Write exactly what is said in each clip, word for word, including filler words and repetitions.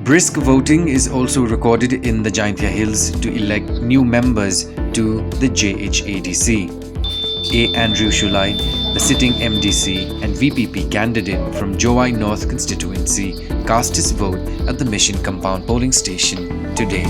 Brisk voting is also recorded in the Jaintia Hills to elect new members to the J H A D C. A Andrew Shullai, the sitting M D C and V P P candidate from Jowai North constituency, cast his vote at the Mission Compound polling station today.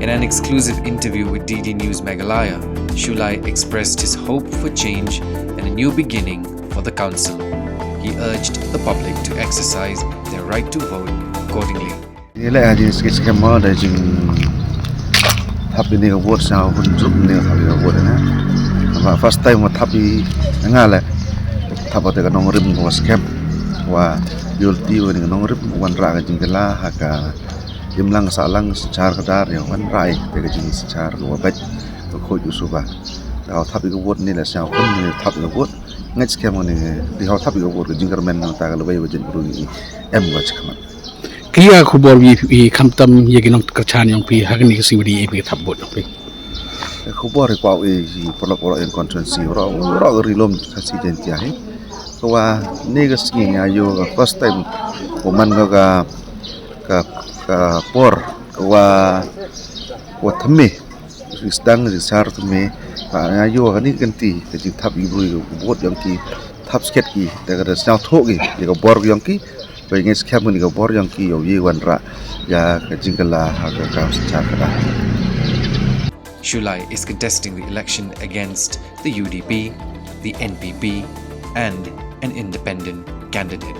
In an exclusive interview with D D News Meghalaya, Shullai expressed his hope for change and a new beginning for the council. He urged the public to exercise their right to vote accordingly. Ngi leh ha jingskhem skhem mo da jingthap ïa kane ka vote, sngewbha jingthap ïa kane ka vote na. Ba first time ba thap ïa nga leh. Thap ïa ka nongrim ka skhem. Wa ïohi ïa kane ka nongrim, wanrah ka jingkylla ha ka imlang sahlang, synshar khadar, ïa wanrah ïa ka jingsynshar kaba beit, ka khuid u suba. Haba thap ïa ka vote ngi leh sngewbha, ngi thap ïa ka vote. Ngeit skhem ngi, haba thap ïa ka vote ka jingkyrmen nangta ka lawei ba jin bru ngi em ba shakhmat. Ki ïa khubor ïa, ïa khamtam ïa ki nongkyrshan jong phi ha kane ka sngi ba dei ïa phi ka thap vote jong phi. Ka khubor ïa ka, ïa ki paralok paralok ïa ka constituency, baroh baroh ka Ri Lum Khasi Jaiñtia hi. Ka wan ha kane ka sngi nga ïoh ka first time, ka man ka, ka, ka, ka por ka wan, ka wan thymmai. Sdang jingsynshar thymmai, ba nga ïoh kane ka kynti ka jingthap ïa ki briew, ïa ka vote jong ki, thap skhem ki, te ka da sngewthuh ki ïa ka bor jong ki. Ba ngi skhem kane ka bor jong ki ïoh ïa wanrah ïa ka jingkylla ha ka kam synshar khadar. Shullai is contesting the election against the U D P, the N P P, and an independent candidate.